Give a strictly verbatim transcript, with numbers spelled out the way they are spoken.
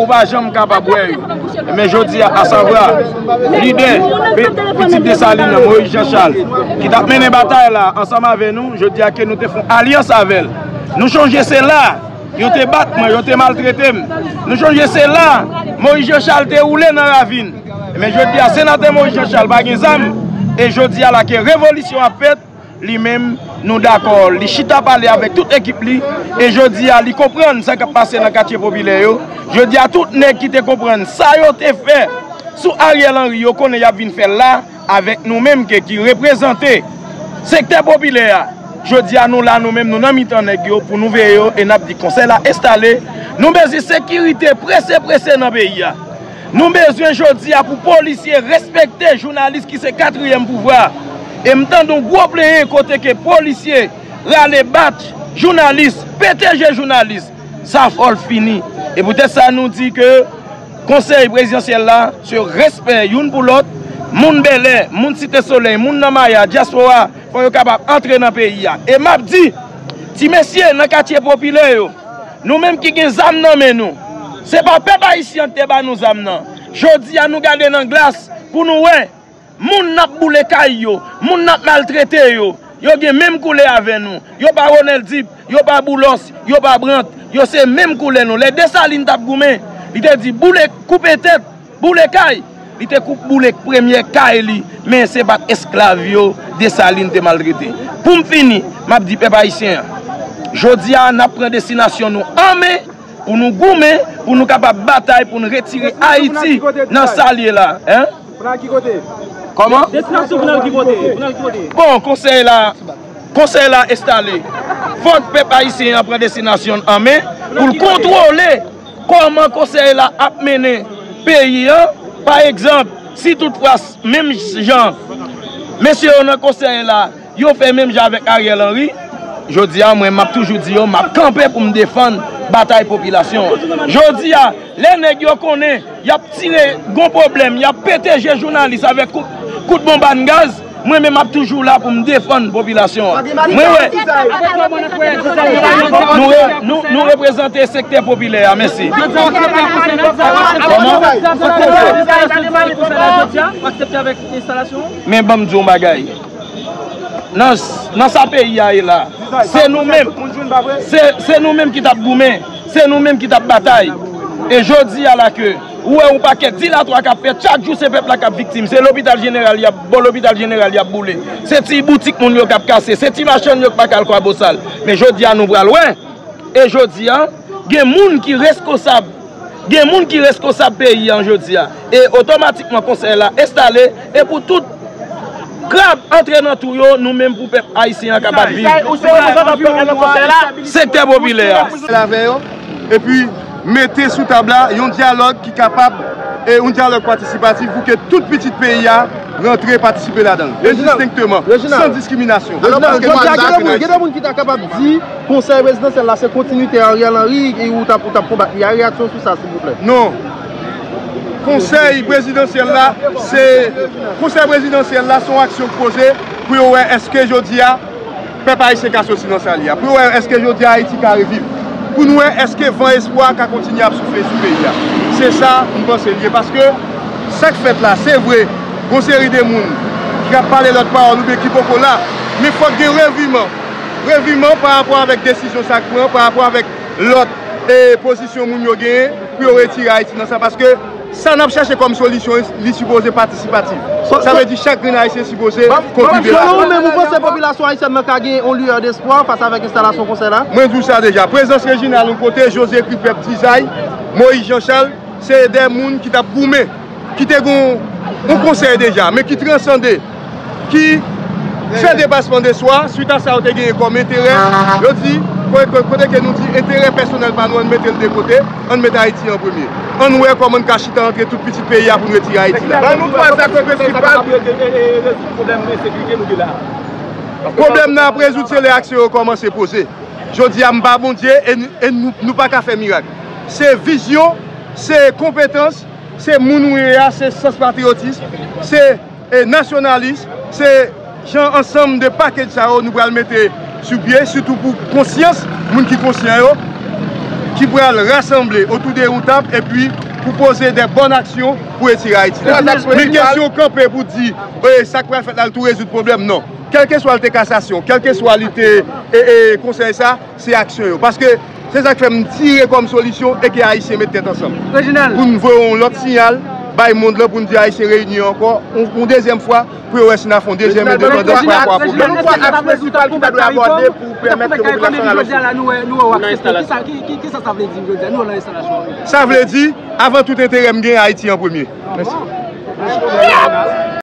ou pa janm kapab wè yo. Men jodi a, asavwa, lidè, pe-, pitit Desalin nan, Moyiz Jan Chal, ki t ap mennen batay la ansanm avè nou, jodi a ke nou te fè yon alyans avè l. Nou chonje se la, yo te bat mwen, yo te maltrete m. Nou chonje se la, Moyiz Jan Chal te woule nan ravin. Men jodi a, senatè Moyiz Jan Chal pa gen zam, e jodi a la ke revolisyon ap fèt, li menm, nou dakò. Li chita pale avèk tout ekip li, e jodi a, li konprann sa k ap pase nan katye popilè yo. Jodi a, tout nèg ki te konprann sa yo te fè sou Ariel Henry, yo konnen y ap vin fè l la avèk nou menm ke, ki reprezante sektè popilè a. Jodi a, nou la, nou menm, nou nan mitan nèg yo pou nou veye yo, e n ap di konsèy la enstale. Nou bezwen sekirite prese, prese nan peyi a. Nou bezwen jodi a pou polisye respekte jounalis ki se katriyèm pouvwa. E m tande yon gwo plenyen kote ke polisye rale bat jounalis, pete je jounalis. Sa fò l fini. E poutèt sa nou di ke konsèy prezidansyèl la se respè youn pou lòt. Moun Bèlè, moun Site Solèy, moun nan Maya, dyaspora, fò yo kapab antre nan peyi a. E m ap di, ti mesye nan katye popilè yo, nou menm ki gen zam nan men nou, se pa pèp ayisyen an ki te ba nou zam nan. Jodi a, nou gade nan glas pou nou wè moun n ap boule kay yo, moun n ap maltrete yo, yo gen menm koulè avè nou. Yo pa Ronel Deep, yo pa Boulos, yo pa Brandt, yo se menm koulè nou. Lè Desalin t ap goumen, li te di, boule, koupe tèt, boule kay. Li te koup boule premye kay li, men se pa t esklav yo Desalin te maltrete. Pou m fini, m ap di pèp ayisyen an, jodi a, n ap pran destinasyon nou an men pou nou goumen, pou nou kapab batay, pou nou retire Ayiti nan sa l ye la. Hein? Kòman? Destinasyon pou n al ki kote? Pou n al ki kote? Bon, konsèy la, konsèy la enstale. Fòk pèp ayisyen an pran destinasyon l an men pou l kontwole kòman konsèy la ap mennen peyi an. Pa egzanp, si toutfwa s-, menm jan mesye yo nan konsèy la, yo fè menm jan avèk Ariel Henry, jodi a, mwen, m ap toujou di yo, m ap kanpe pou m defann batay popilasyon an. Jodi a, lè nèg yo konnen y ap tire, gon pwoblèm, y ap pete je jounalis avèk kout, kout bonbàn gaz, mwen menm, m ap toujou la pou m defann popilasyon an. Mwen wè, nou re-, nou, nou reprezante sektè popilè a. Mèsi. Kòman? Men ban m di w yon bagay. Nan, nan sa peyi a ye la, se nou menm, se, se nou menm ki t ap goumen, se nou menm ki t ap batay. E jodi a la ke ou wè yon pakèt dilatwa k ap fèt, chak jou se pèp la k ap viktim. Se lopital jeneral y ap, bò lopital jeneral y ap boule. Se ti boutik moun yo k ap kase, se ti machann yo k pa ka al kwabosal. Men jodi a nou pral wè. E jodi a, gen moun ki reskonsab, gen moun ki reskonsab peyi an jodi a. E otomatikman konsèy la enstale, e pou tout krab antre nan twou yo, nou menm pou pèp ayisyen an kapab viv. Ou se reprezantan pèp la nan konsèy la? Sektè popilè a. Avè yo, epi mete sou tab la yon dyalòg ki kapab, e yon dyalòg patisipatif pou ke tout pitit peyi a rantre patisipe ladan l, endistenkteman, san diskriminasyon. Alò, paske jodi a, gen de moun, gen de moun ki ta kapab di konsèy prezidansyèl la se kontinite Ariel Henry e ou t ap, ou t ap konbat li a. Reyaksyon sou sa, silvouplè. Non. Konsèy prezidansyèl la, se, konsèy prezidansyèl la, se yon aksyon k poze pou yo wè èske jodi a, pèp ayisyen ka soti nan sa l ye a. Pou yo wè èske jodi a Ayiti ka reviv. Pou nou wè èske van espwa ka kontinye ap soufle sou peyi a. Se sa m panse l ye. Paske sa k fèt la, se vre, gon seri de moun ki ap pale lòt pawòl oubyen ki poko la, men fòk gen reviman. Reviman pa rapò avèk desizyon sa k pran, pa rapò avèk lòt, e, pozisyon moun yo genyen pou yo retire Ayiti nan sa. Paske sa n ap chache kòm solisyon, li sipoze patisipatif. Sa vle di chak grenn ayisyen sipoze kontribye ladan l. Selon ou menm, ou panse popilasyon ayisyèn nan ka gen yon liyè despwa fas avèk enstalasyon konsèy la? Mwen di w sa deja. Prezans Reginald yon kote, José Kripèp Dizay, Moyiz Jan Chal, se de moun ki t ap goumen, ki te gen yon konsèy deja, men ki transande, ki fè depasman de swa, swit a sa yo te genyen kòm enterè. Yo di, kote, kote ke nou di enterè pèsonèl pa nou, ann mete l de kote, ann mete Ayiti an premye. Ann wè kòman n ka chita antre tout pitit peyi a pou n retire Ayiti la. Ban nou twa zak prensipal pou rezoud pwoblèm ensekirite nou gen la. Pwoblèm nan ap rezoud se lè aksyon yo kòmanse poze. Jodi a, m pa Bondye e n-, e nou, nou pa ka fè mirak. Se vizyon, se konpetans, se moun ou ye a, se sans patriyotis, se, e, nasyonalis, se jan ansanm de pakèj sa yo nou pral mete sou pye, sitou pou konsyans moun ki konsyan yo, ki pral rasanble otou de yon tab epi pou poze de bòn aksyon pou retire Ayiti la. Men kesyon kanpe pou di e sa k pral fèt la l tou rezoud pwoblèm, non. Kèlkeswa li te kasasyon, kèlkeswa li te e, e, konsèy sa, se aksyon yo. Paske se sa k fè m tire kòm solisyon e ke Ayisyen met tèt ansanm. Pou n voye yon lòt siyal bay mond lan pou n di Ayisyen reyini ankò yon, yon dezyèm fwa pou yo wè si n a fè yon dezyèm endepandans pa rapò a pwoblèm. Yon pwen aks prensipal ki ta dwe abòde pou pèmèt ke popilasyon an al nan enstalasyon. Sa vle di, avan tout enterè m gen Ayiti an premye. Mèsi.